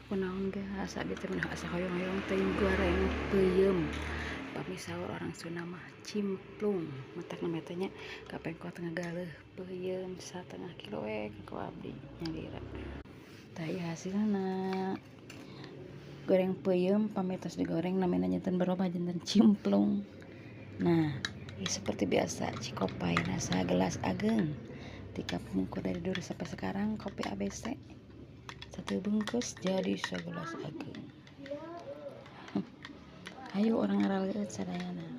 Kunaon geus abdi teh asa hoyong-hoyong teuing goreng peuyeum. Pami saur orang Sunda mah cimplung. Matak namanya teh nya kapengkot ngagaleuh peuyeum 1/2 kilo we ku abdi nyalira. Tah, ieu hasilna goreng peuyeum. Pami tos digoreng, namina janten berubah janten cimplung. Nah, ieu seperti biasa Cikopay sagelas ageng. Ti kapungkur dari dulu sampai sekarang kopi ABC satu bungkus jadi segelas ageng. Ayo, urang ngaraleueut sadayana.